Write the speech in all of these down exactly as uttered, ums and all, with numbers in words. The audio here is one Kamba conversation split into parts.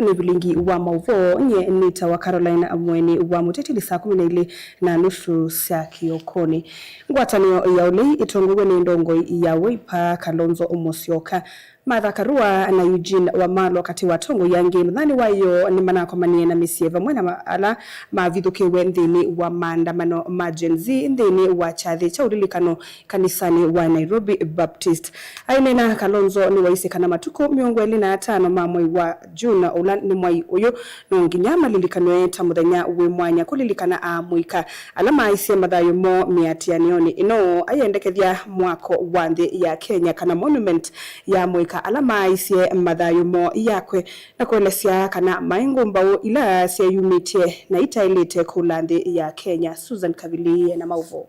Nĩ vilingi wa maũvoo, nyie nĩtawa Caroline Mweni wa Mũteteli, saa kũmi na ilĩ na nusu sya kĩokonĩ. Ngwatanĩo ya ũlei ĩtongoew'e nĩ ndongoi ya Wiper, Kalonzo Musyoka. Martha Karua na Eugene Wamalwa, katĩ wa atongoi angĩ, mũthenyanĩ wa ĩyoo nĩmanakomanie na mĩsyĩ vamwe na ma-, ala mavithũkĩiwe nthĩnĩ wa maandamano ma Gen Z nthĩnĩ wa kyathĩ kya ũlilikano kanisanĩ wa Nairobi Baptist. Aineena, Kalonzo nĩwaisye kana matukũ mĩongo ĩlĩ na atano ma mwei wa June, ũla nĩ mwai ũyũ, no nginya malilikanwe ta mũthenya wĩ mwanya kũlilikana amũika ala maaisye mathayũ moo mĩatĩanĩonĩ ĩno. Ayendekethya mwako wa nthĩ ya Kenya kana monument ya amũika ala maaisye mathayũ moo yakwe, na kũelesya kana maĩ ngũmbaũ ila syeyumĩtye na itaĩlĩte kũla nthĩ ya Kenya. Susan Kavili ena maũvoo.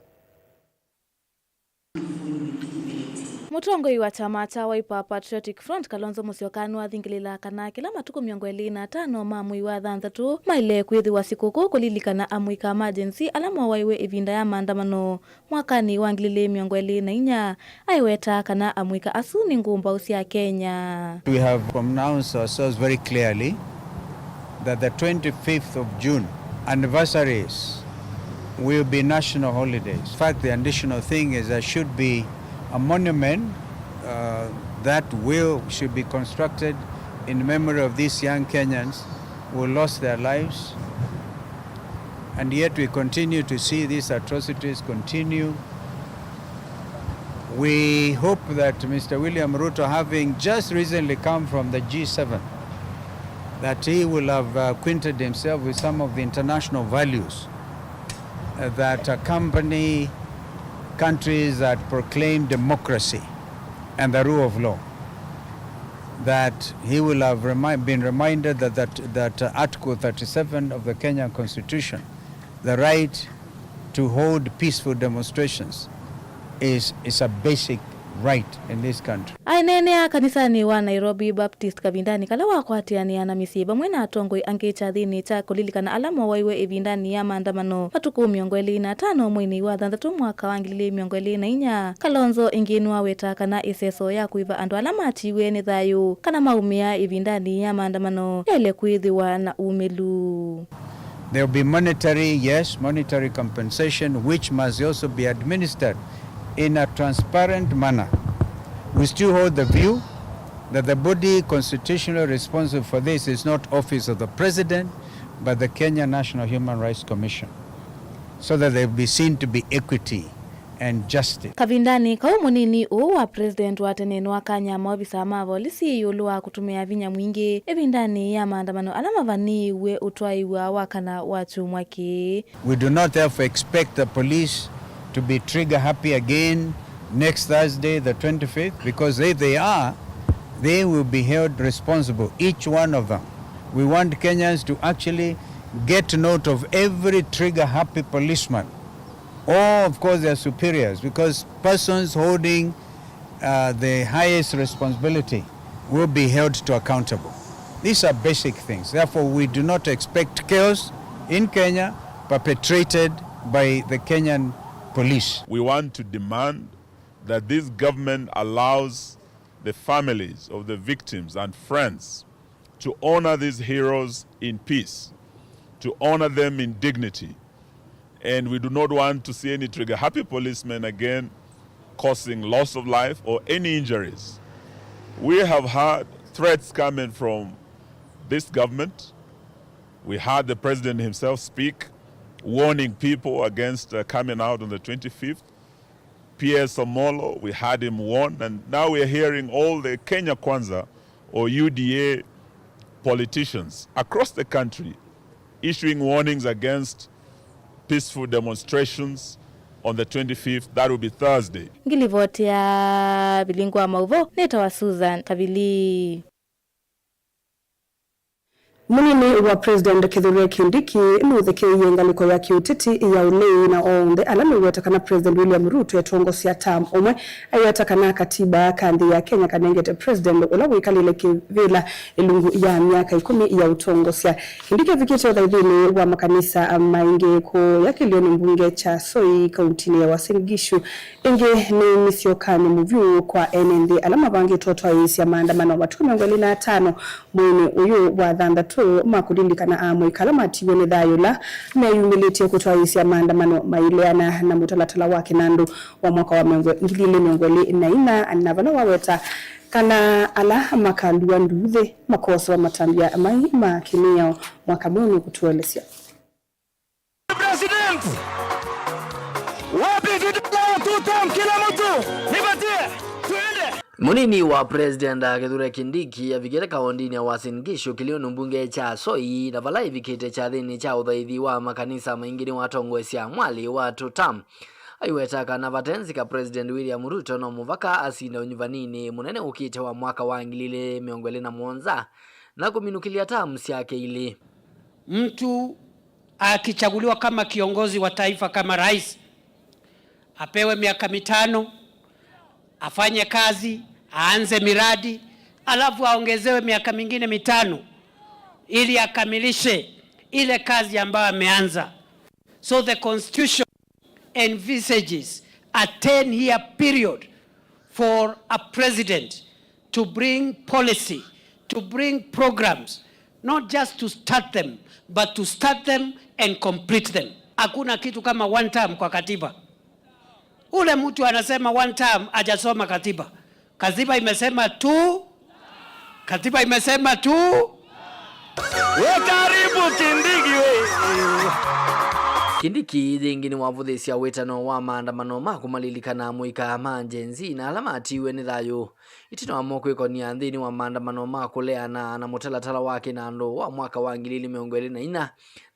Mũtongoi wa kyama kya Wiper Patriotic Front, Kalonzo Musyoka, nĩwathingĩlĩla kana kĩla matukũ mĩongo ĩlĩ na atano ma mwei wa thanthatũ maĩle kwĩthĩwa sikũkũ kũlilikana amũika ma Gen Z ala moowaiwe ĩvinda ya maandamano mwakanĩ wa ngili ilĩ mĩongo ĩlĩ na inya. Aiweta kana amũika asu nĩ ngũmbaũ sya Kenya. We have pronounced ourselves very clearly that the twenty-fifth of June anniversaries will be national holidays. In fact, the additional thing is there should be a monument, uh, that will, should be constructed in memory of these young Kenyans who lost their lives. And yet we continue to see these atrocities continue. We hope that Mister William Ruto, having just recently come from the G seven, that he will have, uh, acquainted himself with some of the international values, uh, that accompany countries that proclaim democracy and the rule of law, that he will have remi-, been reminded that, that, that, uh, Article thirty-seven of the Kenyan Constitution, the right to hold peaceful demonstrations, is, is a basic right in this country. Aineenea kanisanĩ wa Nairobi Baptist kavindanĩ kala wakwatĩanĩa na mĩsyĩ vamwe na atongoi angĩ kyathĩnĩ kya kũlilikana ala moowaiwe ĩvindanĩ ya maandamano matukũ mĩongo ĩlĩ na atano mweinĩ wa thanthatũ mwaka wa ngili ilĩ mĩongo ĩlĩ na inya, Kalonzo ĩngĩ nĩwaweta kana ĩseso ya kũĩva andũ ala matiwe nĩ thayũ kana maumĩa ĩvindanĩ ya maandamano yaĩle kwĩthĩwa na umĩlu. There will be monetary, yes, monetary compensation, which must also be administered in a transparent manner. We still hold the view that the body constitutionally responsible for this is not Office of the President, but the Kenya National Human Rights Commission, so that there will be seen to be equity and justice. Kavindanĩ kau, mũnini ũũ wa president wa tene nĩwakany'a maovisa ma volisi ĩũlũ wa kũtũmĩa vinya mwingĩ ĩvindanĩ ya maandamano ala mavaniw'e ũtwaĩwa wa kana wa kyumwa kĩĩ. We do not therefore expect the police to be trigger happy again next Thursday, the twenty-fifth, because if they are, they will be held responsible, each one of them. We want Kenyans to actually get note of every trigger happy policeman, or of course their superiors, because persons holding, uh, the highest responsibility will be held to accountable. These are basic things. Therefore, we do not expect chaos in Kenya perpetrated by the Kenyan police. We want to demand that this government allows the families of the victims and friends to honor these heroes in peace, to honor them in dignity. And we do not want to see any trigger happy policemen again causing loss of life or any injuries. We have had threats coming from this government. We had the president himself speak, warning people against, uh, coming out on the twenty-fifth. P S Omolo, we had him warn, and now we are hearing all the Kenya Kwanza or U D A politicians across the country issuing warnings against peaceful demonstrations on the twenty-fifth, that will be Thursday. Ngilivoti ya Vilingi wa Maũvoo, nĩtawa Susan Kavili. Mũnini wa President Kithure Kindiki nũthekeie ngalĩko ya kĩũteti ya ũlei na onthe ala meũweta kana President William Ruto etongosya term ũmwe. Aiweta kana katiba ka nthĩ ya Kenya kanengete President ũla wĩkalĩle kĩvĩla ĩlungu ya myaka ĩkũmi ya ũtongosya. Kindiki avikĩte ũthaithinĩ wa makanisa maingĩ kũya kĩlĩonĩ mbunge kya Soi, kauntinĩ ya Uasin Gishu. Ĩngĩ nĩ mĩsyokanĩ mũvyũ kwa ene nthĩ ala mavangĩte ũtwaĩĩsya maandamano matukũ mĩongo ĩlĩ na atano mweinĩ ũyũ wa thanthatũ, ma kũlilikana amũika ala matiwe nĩ thayũ, ala meyumĩlĩtye kũtwaĩĩsya maandamano maileana na mũtalatala wa kĩnandũ wa mwaka wa mĩongo, ngili ilĩ mĩongo ĩlĩ na ina, na vala waweta kana ala makalua nduuthĩ makoosewa matambya mai ma kĩmĩao mwaka mweũ nũkũtũelesya. President! Wapi vitu vya two term kila mtu? Nipatie. Tuende. Mũnini wa President Kithure Kindiki avikĩte kaũndĩnĩ ya Uasin Gishu kĩlĩonĩ mbunge kya Soi, na vala ĩvikĩte kyathĩnĩ kya ũthaithi wa makanisa maingĩ nĩwatongoesya mwalĩ wa two term. Aiweta kana vate nzika President William Ruto no mũvaka asinda ũnyuvanĩnĩ mũnene ũkĩte wa mwaka wa ngili ilĩ mĩongo ĩlĩ na mũonza na kũminũkĩlya term syake ilĩ. Mtu akichaguliwa kama kiongozi wa taifa, kama rais, apewe miaka mitano, afanye kazi, aanze miradi, alafu aongezewe miaka mingine mitano ili akamilishe ile kazi ambayo ameanza. So the constitution envisages a ten-year period for a president to bring policy, to bring programs, not just to start them, but to start them and complete them. Hakuna kitu kama one term kwa katiba. Ule mtu anasema one term hajasoma katiba. Katiba imesema tu, katiba imesema tu. We karibu Kindiki we. Kindiki yĩngĩ nĩwavũthĩsya wĩtano wa maandamano ma kũmalilikana amũika ma Gen Z na ala matiwe nĩ thayũ ĩtina wa mo kwĩkonia nthĩnĩ wa maandamano ma kũleana na mũtalatala wa kĩnandũ wa mwaka wa ngili ilĩ mĩongo ĩlĩ na ina,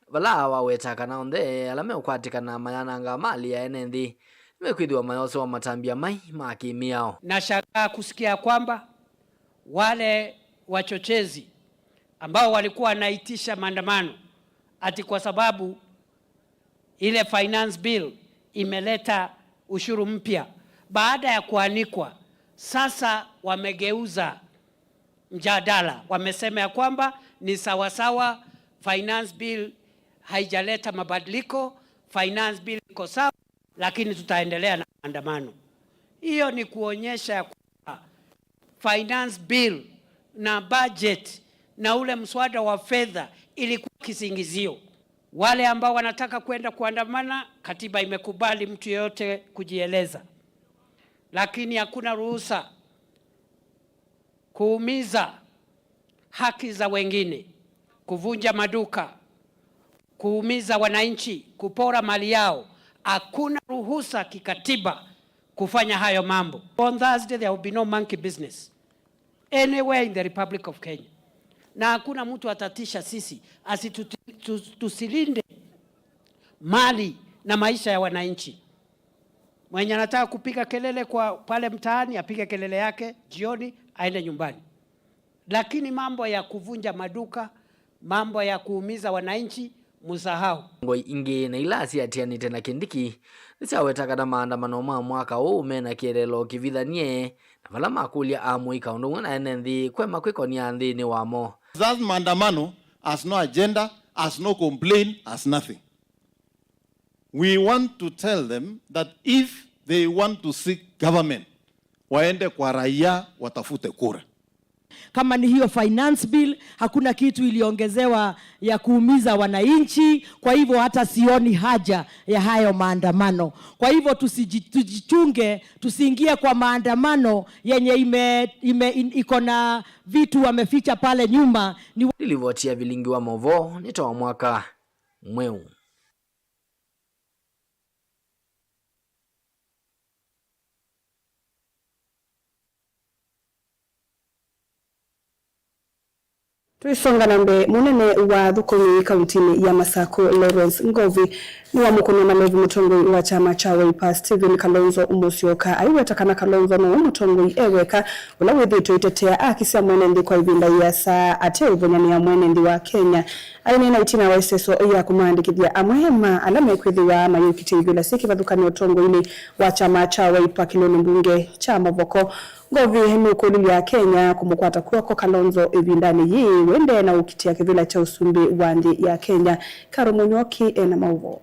vala waweta kana onthe ala meũkwatĩkana mayananga mali ya ene nthĩ nĩmekwĩthĩwa mayosewa matambya mai ma kĩmĩao. Nashangaa kusikia kwamba wale wachochezi ambao walikuwa wanaitisha maandamano ati kwa sababu ile finance bill imeleta ushuru mpya, baada ya kuanikwa, sasa wamegeuza mjadala. Wamesema ya kwamba ni sawasawa, finance bill haijaleta mabadiliko, finance bill iko sawa, lakini tutaendelea na maandamano. Hiyo ni kuonyesha ya kwamba finance bill na budget na ule mswada wa fedha ilikuwa kisingizio. Wale ambao wanataka kwenda kuandamana, katiba imekubali mtu yeyote kujieleza, lakini hakuna ruhusa kuumiza haki za wengine, kuvunja maduka, kuumiza wananchi, kupora mali yao. Hakuna ruhusa kikatiba kufanya hayo mambo. On Thursday there will be no monkey business anywhere in the Republic of Kenya. Na hakuna mtu atatisha sisi asi tuti-, tu-, tusilinde mali na maisha ya wananchi. Mwenye anataka kupiga kelele kwa pale mtaani, apige kelele yake, jioni aende nyumbani. Lakini mambo ya kuvunja maduka, mambo ya kuumiza wananchi, musahau. Ngoi ingĩ na ila asiatianĩte na Kindiki nĩsyaweta kana maandamano ma mwaka ũũ mena kĩeleelo kĩvithanie, na vala makũlya amũika ũndũ ũmwe na ene nthĩ kwema kwĩkonia nthĩnĩ wamo. That maandamano has no agenda, has no complaint, has nothing. We want to tell them that if they want to seek government, waende kwa raia watafute kura. Kama ni hiyo finance bill, hakuna kitu iliongezewa ya kuumiza wananchi, kwa hivyo hata sioni haja ya hayo maandamano. Kwa hivyo tusiji-, tujichunge, tusiingie kwa maandamano yenye ime-, ime-, in-, iko na vitu wameficha pale nyuma. Ni wa- Nĩlivoti ya vilingi wa maũvoo nĩ ta wa mwaka mweũ. Tũisonga na mbee, mũnene wa athũkũmi kauntinĩ ya Masaku, Lawrence Ngovi, nĩwamũkũnĩa malevu mũtongoi wa kyama kya Wiper, Stephen Kalonzo Musyoka, aiweta kana Kalonzo nĩwe mũtongoi e weka ũla wĩthĩĩtwe aitetea aki sya mwene nthĩ kwa ĩvinda yĩasa ateũvũnyanĩa mwene nthĩ wa Kenya. Aineena ĩtina wa ĩseso ya kũmaandĩkĩthya amwe ma ala mekwĩthĩwa mayũkitya ivĩla syĩ kĩvathũkany'o ũtongoinĩ wa kyama kya Wiper kĩlũnĩ mbunge kya Mavoko, Ngovi nũkũlilye Akenya kũmũkwata kw'oko Kalonzo ĩvindanĩ yĩĩ ũendee na ũkitĩa kĩvĩla kya ũsumbĩ wa nthĩ ya Kenya. Karo Mũnyoki ena maũvoo.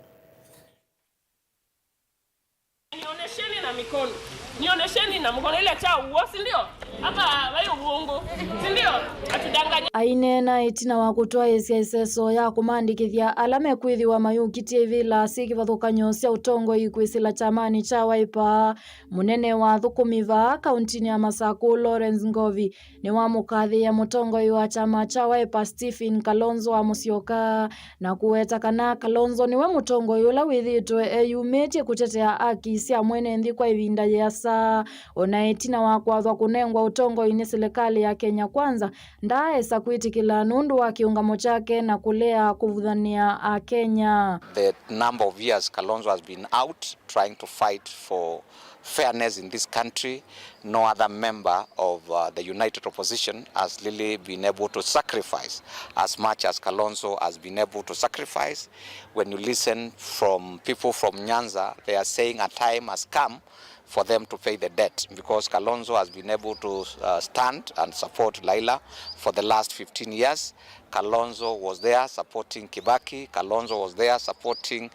Nionyesheni na mikono. Nionyesheni na mkono ile cha uo, si ndio? Hapa, hayo uongo. Si ndio? Atudanganye. Aineena ĩtina wa kũtwaĩĩsya ĩseso ya kũmaandĩkĩthya ala mekwĩthĩwa mayũkitye ivĩla syĩ kĩvathũkany'o sya ũtongoi kwĩsĩla kyamanĩ kya Wiper, mũnene wa athũkũmi vaa kauntinĩ ya Masaku, Lawrence Ngovi, nĩwamũkathĩĩa mũtongoi wa kyama kya Wiper, Stephen Kalonzo wa Musyoka, na kũweta kana Kalonzo nĩwe mũtongoi ũla wĩthĩĩtwe eyumĩtye kũtetea aki sya mwene nthĩ kwa ĩvinda yĩasa, o na ĩtina wa kwathwa kũnengwa ũtongoi nĩ silikalĩ ya Kenya Kwanza, ndaaesa kwĩtĩkĩla nũndũ wa kĩũngamo kyake na kũlea kũvuthanĩa Akenya. The number of years Kalonzo has been out trying to fight for fairness in this country, no other member of, uh, the united opposition has really been able to sacrifice as much as Kalonzo has been able to sacrifice. When you listen from people from Nyanza, they are saying a time has come for them to pay the debt because Kalonzo has been able to, uh, stand and support Raila for the last fifteen years. Kalonzo was there supporting Kibaki. Kalonzo was there supporting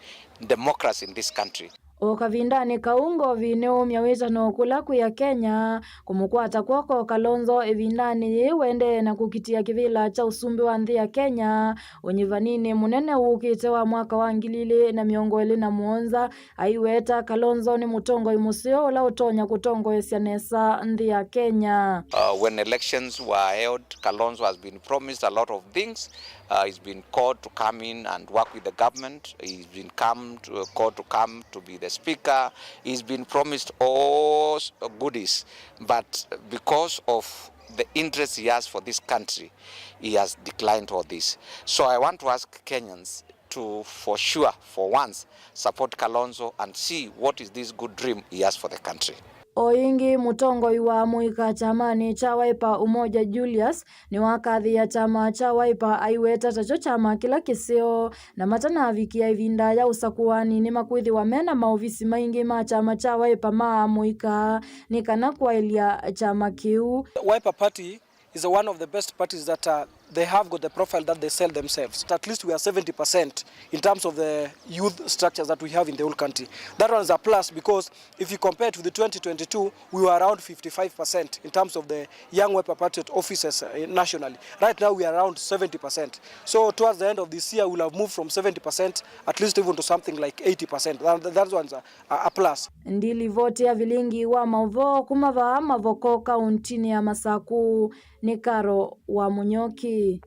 democracy in this country. O kavindanĩ kau, Ngovi nĩũmya wĩtano kũla kwĩ Akenya kũmũkwata kw'oko Kalonzo ĩvindanĩ yĩĩ ũendee na kũkitĩa kĩvĩla kya ũsumbĩ wa nthĩ ya Kenya ũnyĩvaninĩ mũnene wũkĩte wa mwaka wa ngili ilĩ na mĩongo ĩlĩ na mũonza. Aiweta Kalonzo nĩ mũtongoi mũseo ũla ũtonya kũtongoesya nesa nthĩ ya Kenya. Uh, when elections were held, Kalonzo has been promised a lot of things. Uh, he's been called to come in and work with the government. He's been come to, called to come to be the speaker. He's been promised all s- goodies, but because of the interest he has for this country, he has declined all this. So I want to ask Kenyans to, for sure, for once, support Kalonzo and see what is this good dream he has for the country. O ĩngĩ, mũtongoi wa mũika kyamanĩ kya Wiper Umoja Julius nĩwakathĩĩa kyama kya Wiper aiweta takyo kyama kĩla kĩseo, na matanavikĩa ĩvinda ya ũsakũani nĩmakwĩthĩwa mena maovisi maingĩ ma kyama kya Wiper ma mũika nĩ kana kwaĩlya kyama kĩu. Wiper Party is one of the best parties that, uh, they have got the profile that they sell themselves. At least we are seventy percent in terms of the youth structures that we have in the whole country. That one is a plus because if you compare it with the twenty twenty-two, we were around fifty-five percent in terms of the young Wiper Patriot offices, uh, nationally. Right now we are around seventy percent. So towards the end of this year, we'll have moved from seventy percent at least even to something like eighty percent. That, that one's a, a plus. Ndilivoti ya vilingi wa maũvoo kuma vaa Mavoko kauntinĩ ya Masaku nĩ Karo wa Mũnyoki.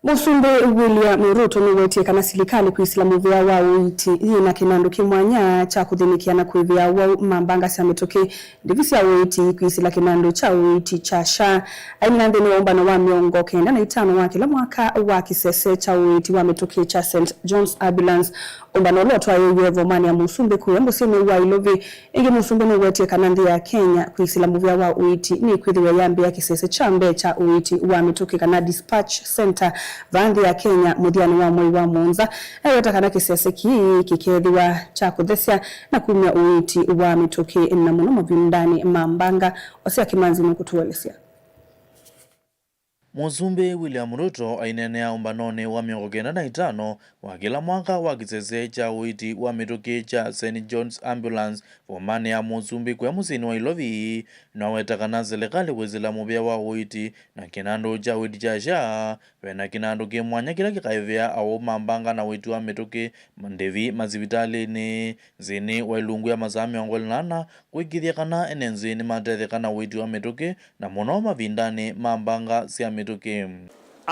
Mũsumbĩ William Ruto nũwetie kana silikalĩ kwĩsĩla mũvĩa wa ũiiti yĩ na kĩnandũ kĩ mwanya kya kũthĩnĩkĩa na kũĩvĩa awau ma mbanga sya mĩtũkĩ. Ndivi sya ũiiti kwĩsĩla kĩnandũ kya ũiiti kya SHA. Aineena nthĩnĩ wa ũmbano wa mĩongo kenda na itano wa kĩla mwaka wa kĩsese kya ũiiti wa mĩtũkĩ kya Saint John's Ambulance, ũmbano ũla ũtwaĩĩw'e ĩvomanĩ ya mũsumbĩ kũya mũsyĩnĩ wa Ilovi. Ĩngĩ, mũsumbĩ nũwetie kana nthĩ ya Kenya kwĩsĩla mũvĩa wa ũiiti nĩkwĩthĩwe yambĩĩa kĩsese kya mbee kya ũiiti wa mĩtũkĩ kana dispatch center vaa nthĩ ya Kenya mũthyanĩ wa mwei wa mũonza. Aiweta kana kĩsese kĩĩ kĩkeethĩwa kya kũthesya na kumya ũiiti wa mĩtũkĩ, na mũno mavindanĩ ma mbanga. Osea Kĩmanzi nũkũtũelesya. Mũsumbĩ William Ruto aineenea ũmbanonĩ wa mĩongo kenda na itano wa kĩla mwaka wa kĩsese kya ũiiti wa mĩtũkĩ kya Saint John's Ambulance ĩvomanĩ ya mũsumbĩ kũya mũsyĩnĩ wa Ilovi, nĩwaweta kana silikalĩ kwĩsĩla mũvĩa wa ũiiti na kĩnandũ kya ũiiti kya SHA, ve na kĩnandũ kĩ mwanya kĩla kĩkaĩvĩa awau ma mbanga na ũiiti wa mĩtũkĩ, mandevi masivitalĩnĩ, nthĩnĩ wa ilungu ya masaa mĩongo ĩlĩ na ana, kũĩkĩĩthya kana ene nthĩ nĩmatetheka na ũiiti wa mĩtũkĩ, na mũno mavindanĩ ma mbanga sya mĩtũkĩ.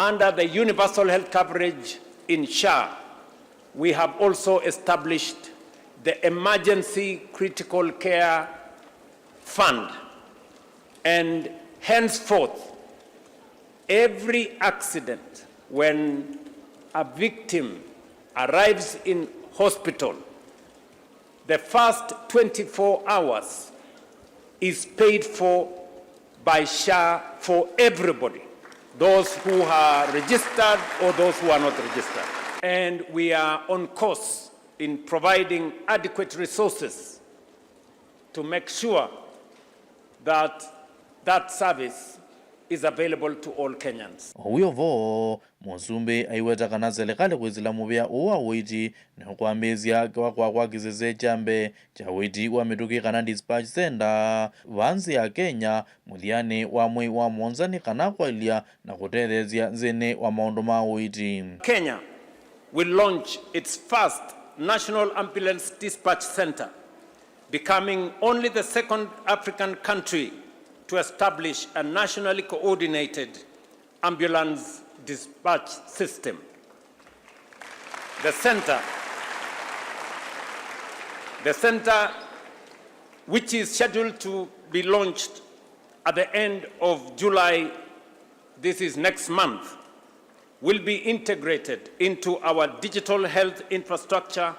Under the universal health coverage in SHA, we have also established the Emergency Critical Care Fund, and Henceforth, every accident when a victim arrives in hospital, the first twenty-four hours is paid for by SHA for everybody, those who are registered or those who are not registered. And we are on course in providing adequate resources to make sure that that service is available to all Kenyans. O wĩ o vo, mũsumbĩ aiweta kana selekalĩ kwĩsĩla mũvĩa ũũ wa ũiiti nĩũkwambĩĩsya kwa, kwa, kwa kĩsese kya mbee kya ũiiti wa mĩtũkĩ kana dispatch center vaa nthĩ ya Kenya mũthyanĩ wa mwei wa mũonza nĩ kana kwaĩlya na kũtetheesya nthĩnĩ wa maũndũ ma ũiiti. Kenya will launch its first National Ambulance Dispatch Center, becoming only the second African country to establish a nationally coordinated ambulance dispatch system. The center, the center, which is scheduled to be launched at the end of July, this is next month, will be integrated into our digital health infrastructure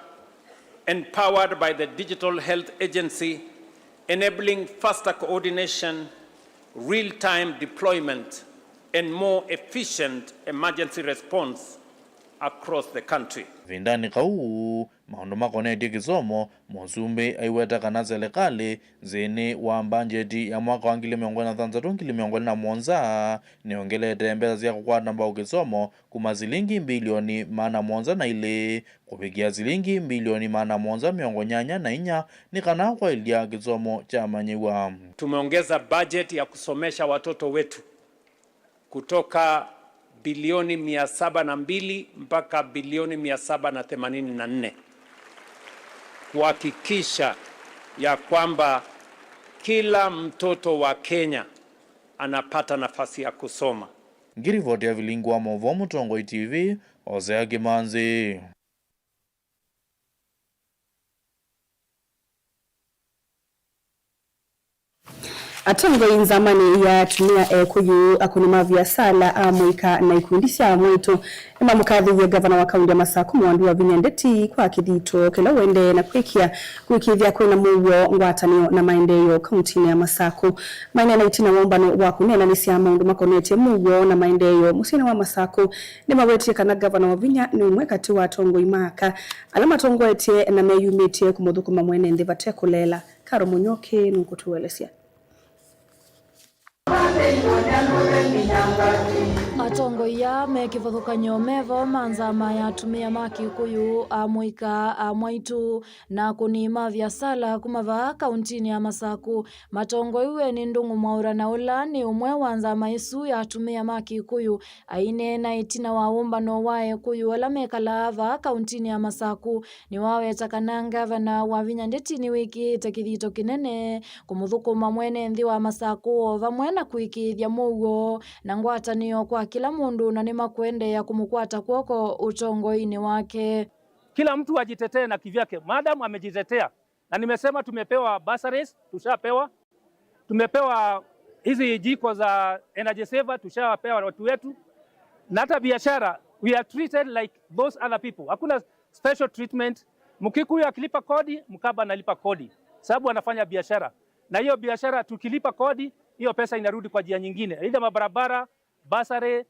and powered by the Digital Health Agency, enabling faster coordination, real-time deployment, and more efficient emergency response across the country. Kavindanĩ kau, maũndũ makonetye kĩsomo, mũsumbĩ aiweta kana selekalĩ nthĩnĩ wa mbanjeti ya mwaka wa ngili mĩongo ĩlĩ na thanthatũ, ngili mĩongo ĩlĩ na mũonza nĩyongelete mbesa sya kũkwata mbau kĩsomo kuma silingi mbilioni maana mũonza na ilĩ kũvikĩa silingi mbilioni maana mũonza mĩongo nyanya na inya nĩ kana kwaĩlya kĩsomo kya amanyĩw'a. Tumeongeza budget ya kusomesha watoto wetu kutoka bilioni mia saba na mbili mpaka bilioni mia saba na themanini na nne, kuhakikisha ya kwamba kila mtoto wa Kenya anapata nafasi ya kusoma. Ngirivoti ya vilingi wa maũvoo Mũtongoi T V, Hosea Kĩmanzi. Atongoi nzamanĩ ya atumĩa ekũyũ, akũni ma viasala, amũika na ikundi sya amwĩtũ nĩmamũkathĩie ngavana wa kaunti ya Masaku Mwandũ Wavinya Ndeti kwa kĩthito kĩla ũendee na kwĩkĩa kũĩkĩĩthya kwĩna mũuo, ngwatanĩo na maendeeo kauntinĩ ya Masaku. Maineena ĩtina wa ũmbano wa kũneenanĩsya maũndũ makonetye mũuo na maendeeo mũsyĩnĩ wa Masaku, nĩmawetie kana ngavana Wavinya nĩ ũmwe katĩ wa atongoi ma aka ala matongoetye na meyumĩtye kũmũthũkũma mwene nthĩ vate kũleela. Karo Mũnyoki nũkũtũelesya. Atongoi aa me kĩvathũkany'o me vo ma nzama ya atumĩa ma Kĩkũyũ, amũika, amwaitũ, na akũni ma viasala kuma vaa kauntinĩ ya Masaku matongoiw'e nĩ Ndũng'ũ Mwaũra, na ũla nĩ ũmwe wa nzama ĩsu ya atumĩa ma Kĩkũyũ. Aineena ĩtina wa ũmbano wa Ekũyũ ala mekalaa vaa kauntinĩ ya Masaku, nĩwaweta kana ngavana Wavinya Ndeti nĩwĩkĩĩte kĩthito kĩnene kũmũthũkũma mwene nthĩ wa Masaku o vamwe na kũĩkĩĩthya mũuo na ngwatanĩo kwa kĩla mũndũ, na nĩmakũendeea kũmũkwata kw'oko ũtongoinĩ wake. Kila mtu ajitetee na kivyake. Madam amejitetea. Na nimesema tumepewa bursaries, tushapewa. Tumepewa hizi jiko za energy saver, tushapewa watu wetu. Na hata biashara, we are treated like those other people. Hakuna special treatment. Mkikuyu akilipa kodi, Mkamba analipa kodi, sababu anafanya biashara. Na hiyo biashara tukilipa kodi, hiyo pesa inarudi kwa njia nyingine, either mabarabara, bursary.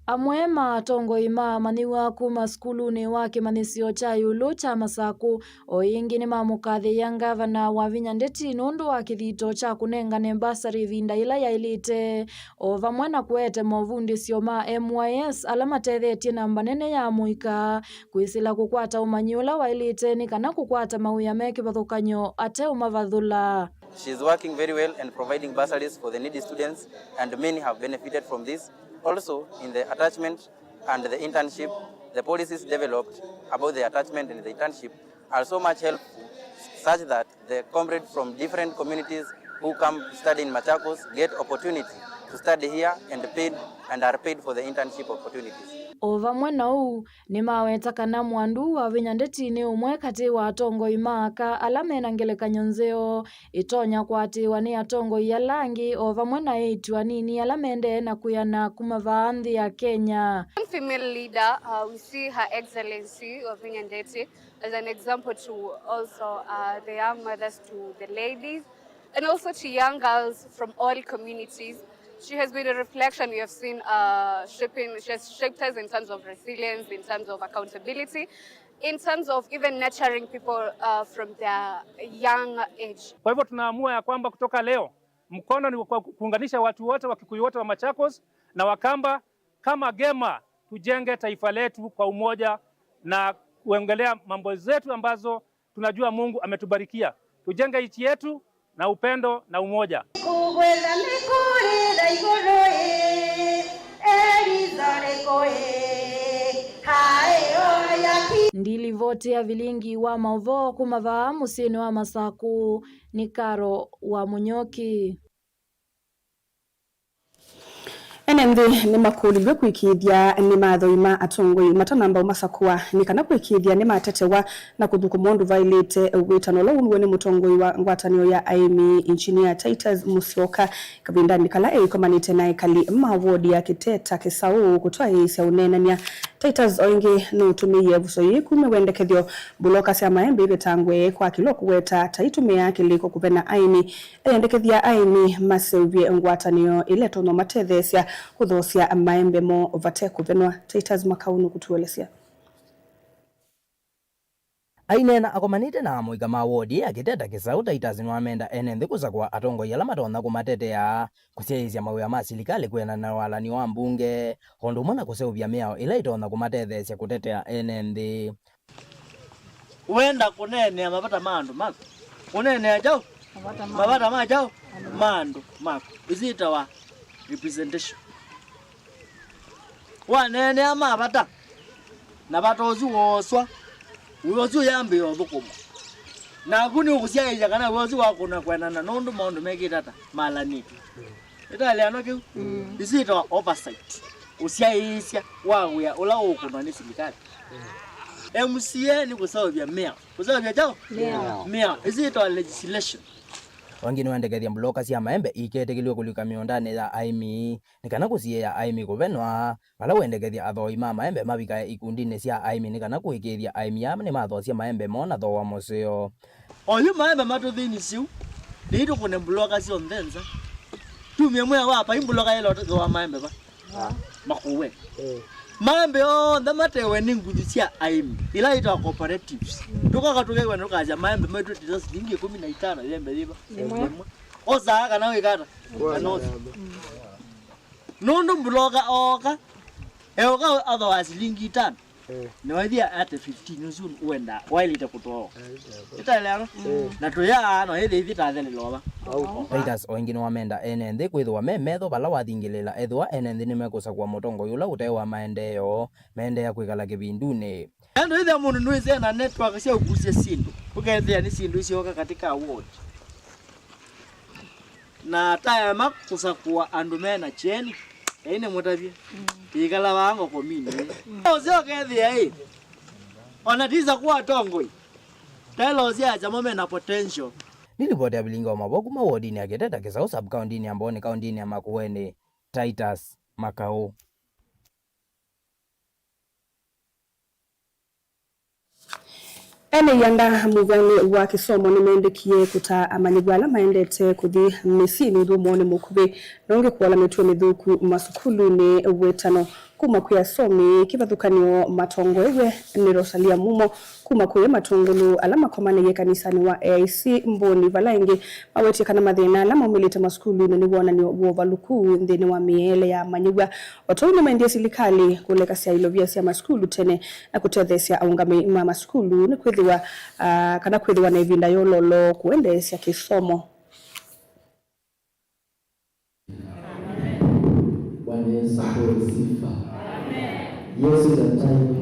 Amwe ma atongoi ma amanyĩw'a kuma sukulunĩ wa kĩmanyĩsyo kya ĩũlũ kya Masaku o ĩngĩ nĩmamũkathĩĩa ngavana Wavinya Ndeti nũndũ wa kĩthito kya kũnengane mbasarĩ ĩvinda yĩla yaĩlĩte, o vamwe na kũete movundĩsyo ma M Y S ala matethetye namba nene ya amũika kwĩsĩla kũkwata ũmanyi ũla waĩlĩte nĩ kana kũkwata mawĩa me kĩvathũkany'o ateũmavathũla. She's working very well and providing bursaries for the needy students, and many have benefited from this. Also, in the attachment and the internship, the policies developed about the attachment and the internship are so much helpful, such that the comrades from different communities who come to study in Machakos get opportunity to study here and paid, and are paid for the internship opportunities. O vamwe na ũu, nĩmaweta kana Mwandu Wavinya Ndeti nĩ ũmwe katĩ wa atongoi ma aka ala mena ngelekany'o nzeo ĩtonya kũatĩĩwa nĩ atongoi ala angĩ, o vamwe na eĩtu anini ala mendee na kwĩana kuma vaa nthĩ ya Kenya. One female leader, uh, we see Her Excellency Wavinya Ndeti as an example to also, uh, the young mothers, to the ladies, and also to young girls from all communities. She has been a reflection. We have seen, uh, shaping, she has shaped us in terms of resilience, in terms of accountability, in terms of even nurturing people, uh, from their young age. Kwa hivyo tunaamua ya kwamba kutoka leo, mkono ni kwa kuunganisha watu wote, Wakikuyu wote wa Machakos na Wakamba, kama Gema, tujenge taifa letu kwa umoja na kuongelea mambo zetu ambazo tunajua Mungu ametubarikia. Tujenge nchi yetu na upendo na umoja. Kũgwetha nĩ kũrĩ na igũrũ ĩ, eritho rĩkũ ĩ, haĩ oya ki. Ndilivoti ya vilingi wa maũvoo kuma vaa mũsyĩnĩ wa Masakũ nĩ Karo wa Mũnyoki. Ene nthĩ nĩmakũlilw'e kũĩkĩĩthya nĩ mathoi ma atongoi matanamba ũmasakũa nĩ kana kũĩkĩĩthya nĩmatetewa na kũthũkũma ũndũ vaĩlĩte wĩtano ũla waumiw'e nĩ mũtongoi wa ngwatanĩo ya aĩmi, Engineer Titus Musyoka, kavindanĩ kala eĩkomanĩte na ekali ma wodi ya Kĩteta Kĩsaũ kũtwaĩĩsya ũneenany'a. Titus o ĩngĩ nũtũmĩie ĩvuso yĩĩ kumya wendekethyo mbuloka sya maembe ivetangwe kwa kĩlo kũweta ta itũmĩaa kĩlĩko kũvena aĩmi. Eyendekethya aĩmi maseũvye ngwatanĩo ĩla ĩtonya ũmatetheesya kũthoosya maembe moo vate kũvenwa. Titus Makau nũkũtũelesya. Aineena akomanĩte na amũika ma wodi ya Kĩteta Kĩsaũ, Titus nĩwamenda ene nthĩ kũsakũa atongoi ala matonya kũmatetea, kũsyaĩĩsya mawĩa ma silikalĩ kwĩanana na walany'o wa mbunge, o ũndũ ũmwe na kũseũvya mĩao ĩla ĩtonya kũmatetheesya kũtetea ene nthĩ. Wenda kũneenea mavata ma andũ maku? Kũneenea kyaũ? Mavata ma andũ maku. Ĩsu yĩtawa representation. Waneenea mavata, na vata ũsu wooswa, wĩa ũsu ũyambĩĩa ũthũkũmwa. Naku nĩũkũsyaĩĩsya kana wĩa ũsu wakũna kwĩanana nũndũ maũndũ mekĩte ata? Malanĩtw'e. Ĩtaeleanwa kĩu? Mm. Ĩsu yĩtawa oversight. Ũsyaĩĩsya wa wĩa ũla ũkũnwa nĩ silikalĩ. M C A nĩ kũseũvya mĩao. Kũseũvya kyaũ? Mĩao. Mĩao. Ĩsu yĩtawa legislation. O ĩngĩ nĩwendekethya mbuloka sya maembe iketĩkĩlw'e kũlika mĩũndanĩ ya aĩmi nĩ kana kũsiĩĩa aĩmi kũvenwa. Vala wendekethya athoi ma maembe mavikae ikundinĩ sya aĩmi nĩ kana kũĩkĩĩthya aĩmi aa nĩmathoosya maembe moo na thooa mũseo. Oyu maembe matũthĩni syĩu, nĩitũkũne mbuloka syonthe nza. Tumie mwĩa wa pai mbuloka yĩla ũtũthooa maembe va? Makũwe. Eh. Maembe onthe matewe nĩ nguthu sya aĩmi, ila itawa cooperatives. Tũkoka tũkew'a na tũkasya maembe maitũ tĩta silingi ĩkũmi na itano yembe yĩva? Ĩmwe. Ĩmwe. Osaa kana wĩkata? Kana osa. Nũndũ mbuloka ooka, eũka athooa silingi itano. Eh. Na wathi ate fifteen ũsu wenda waĩlĩte kũtwawa. Eh, eh, eh. Ĩtaeleanwa? Eh. Na tũyaa no ĩthĩ ithi tathelelova. Au. Titus o ĩngĩ nĩwamenda ene nthĩ kwĩthĩwa me metho vala wathingĩlĩla ethĩwa ene nthĩ nĩmekũsakũa mũtongoi ũla ũtaĩ wa maendeeo, meendeea kwĩkala kĩvindunĩ. Andũ ĩthĩa mũndũ nũĩsĩ ena network sya ũkusya syĩndũ, ũkethĩa nĩ syĩndũ isyoka katika ward. Na ataema kũsakũa andũ me na kyeni, ĩĩ nĩmũtavye, ĩikala vaa ngokomini. Ũseo ũkethĩa ĩ, ona tisa kwa atongoi, taĩla ũsyaasya mo me na potential. Nĩ livoti ya vilingi wa mavoo kuma wodinĩ ya Kĩteta Kĩsaũ, sub-kaũntĩnĩ ya Mbooni, kaũntĩnĩ ya Makueni, Titus Makaũ. Ene ianda mũvyanĩ wa kĩsomo nĩmendĩkie kũtaa amanyĩw'a ala maendete kũthi mĩsyĩnĩ ũthũmũonĩ mũkuvĩ na ũngĩ kũola mĩtuo mĩthũku masukulunĩ wĩtano kuma kwĩ asomi kĩvathũkany'o matongoew'e nĩ Rosalia Mumo kuma kwĩ matũngũlũ ala makomanĩie kanisanĩ wa A I C Mbũni, vala ĩngĩ mawetie kana mathĩna ala maumĩlĩte masukulunĩ nĩ wonany'o wa ũvalũku nthĩnĩ wa mĩeele ya amanyĩw'a. O ta ũu nĩmaendie silikalĩ kũlekasya ilovia sya masukulu tene na kũtetheesya aũngamĩi ma masukulu nĩ kwĩthĩwa, ah, kana kwĩthĩwa na ĩvinda yololo kũendeesya kĩsomo. Bwana Yesu apewe sifa. Yesu daktari.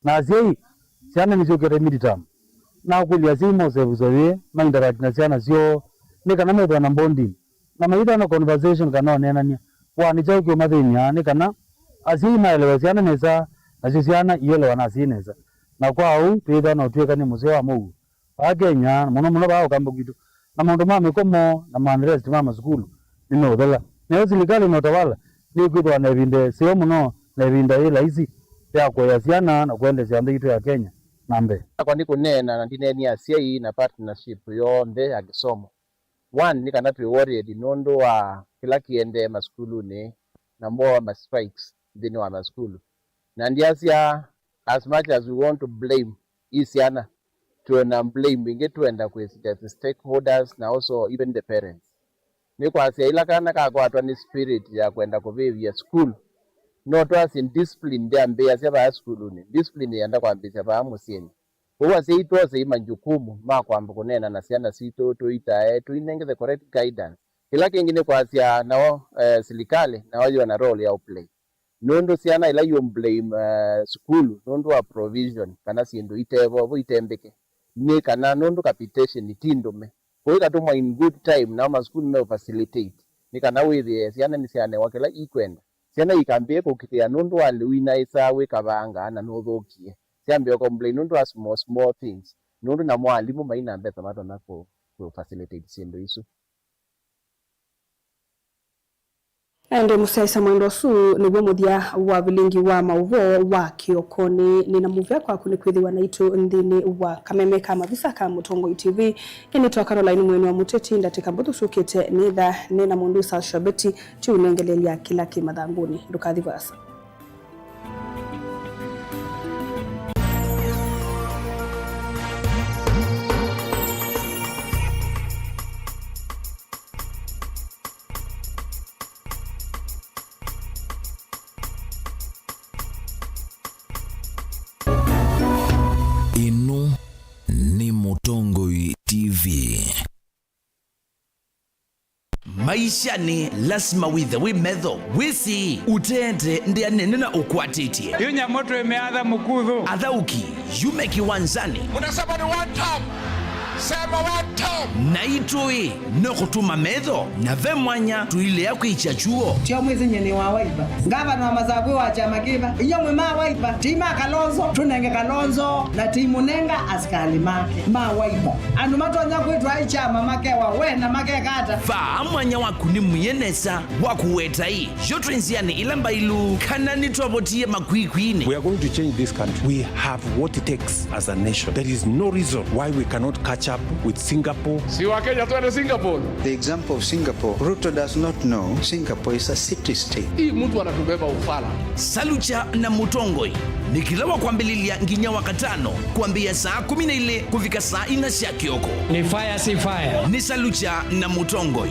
Na asyai, syana nĩsyũkĩte midterm. Nakũlya asyai mose ĩvuso yĩĩ, ma interact na syana syoo, nĩ kana methĩwa na bonding. Na mayĩthĩwa na conversation kana ũneenany'a. Wa nĩ kyaũ kĩũmathĩny'a, nĩ kana asyai maelewe syana nesa, nasyo syana ielewa na asyai nesa. Na kwa ũu, twĩthĩwa na ũtw'ĩkany'o mũseo wa mũuo. Vaa Kenya, mũno mũno vaa Ũkamba kwitũ, na maũndũ ma mĩkomo na ma unrest ma masukulu nĩmeũthela. Nayo silikalĩ na ũtawala nĩkwĩthĩwa na ĩvinda ĩseo mũno na ĩvinda yĩ laisi ya kũea syana na kũendesya nthĩ yitũ ya Kenya na mbee. Nakwa nĩ kũneena na ndineenie asyai na partnership yonthe ya kĩsomo. One, nĩ kana twĩ worried nũndũ wa kĩla kĩendee masukulunĩ na mboa ma strikes nthĩnĩ wa masukulu. Na ndiasya, as much as we want to blame i syana, twĩna blame ĩngĩ twenda kwĩsĩkya the stakeholders na also even the parents. Nĩ kwasya ĩla kana kakwatwa nĩ spirit ya kwenda kũvĩvya sukulu, no twasye discipline ndyambĩĩasya vaa sukulunĩ, discipline yenda kwambĩĩsya vaa mũsyĩnĩ. Kwoou asyai twose i majukumu ma kwamba kũneena na syana sitũ, tũitae, tũinenge the correct guidance. Kĩla kĩngĩ nĩ kwasya nao, eh, silikalĩ nao yĩona role ya ũplay. Nũndũ syana ila you blame, eh, sukulu nũndũ wa provision kana syĩndũ itevo vo itembĩke, nĩ kana nũndũ capitation ti ndũme. Kwoou ikatũmwa in good time, nao masukulu me facilitate nĩ kana wĩthĩe syana nĩsyanewa kĩla ikwenda. Syana ikambĩĩa kũkitĩa nũndũ wa lĩu inaĩsaa wĩ kavanga na nũthũkie. Syambĩĩa complain nũndũ wa small, small things, nũndũ namo alimũ maina mbesa matonya kũ, kũ facilitate syĩndũ isu. Na ĩndĩ mũsyaĩĩsya mwendwa, ũsu nĩw'o mũthya wa vilingi wa maũvoo wa kĩokonĩ. Nĩ na mũvea kwaku nĩ kwĩthĩwa naitũ nthĩnĩ wa kameme ka mavisa ka Mũtongoi T V. Nĩnĩtwa Caroline Mweni wa Mũteti. Ndatĩka mbũthũ syũkĩte nĩtha nĩ na mũndũ Sasha Beti, tiũnengelelya kĩla kĩ mathangũnĩ. Ndũkathi vaasa. Ĩno nĩ Mũtongoi T V. Maishanĩ, lasima wĩthe wĩ metho, wĩsĩ, ũteete ndĩa nene na ũkwatĩtye. Yu nyamũ twĩmĩatha mũkuthũ. Athaũki, yume kĩwanzanĩ. Munasaba ni one term. Sema one term. Na itũĩ no kũtũma metho, na ve mwanya tũilea kwĩkya kyuo. Tyo mwĩsĩ nyie nĩ wa Wiper. Ngavana wa Masaku wa kyama kĩva? Inyuĩ mwĩ ma Wiper, ti ma Kalonzo, tũnenge Kalonzo, na ti mũnenga asikalĩ make ma Wiper. Andũ matonya kwĩtwa ai kyama makewa we na makeka ata? Vaa mwanya waku nĩ mũye nesa wa kũweta ĩ. Yo twĩ nzĩanĩ ĩla mbailu, kana nĩtwavotie makwikwiinĩ. We are going to change this country. We have what it takes as a nation. There is no reason why we cannot catch up with Singapore. Si wa Kenya twende Singapore. The example of Singapore, Ruto does not know Singapore is a city state. Hii mtu anatubeba ufala. Salukya na Mũtongoi nĩ kĩla wa kwambĩlĩlya nginya wa katano, kwambĩĩa saa kũmi na ilĩ kũvika saa ina sya kĩoko. Ni fire, si fire. Nĩ Salukya na Mũtongoi.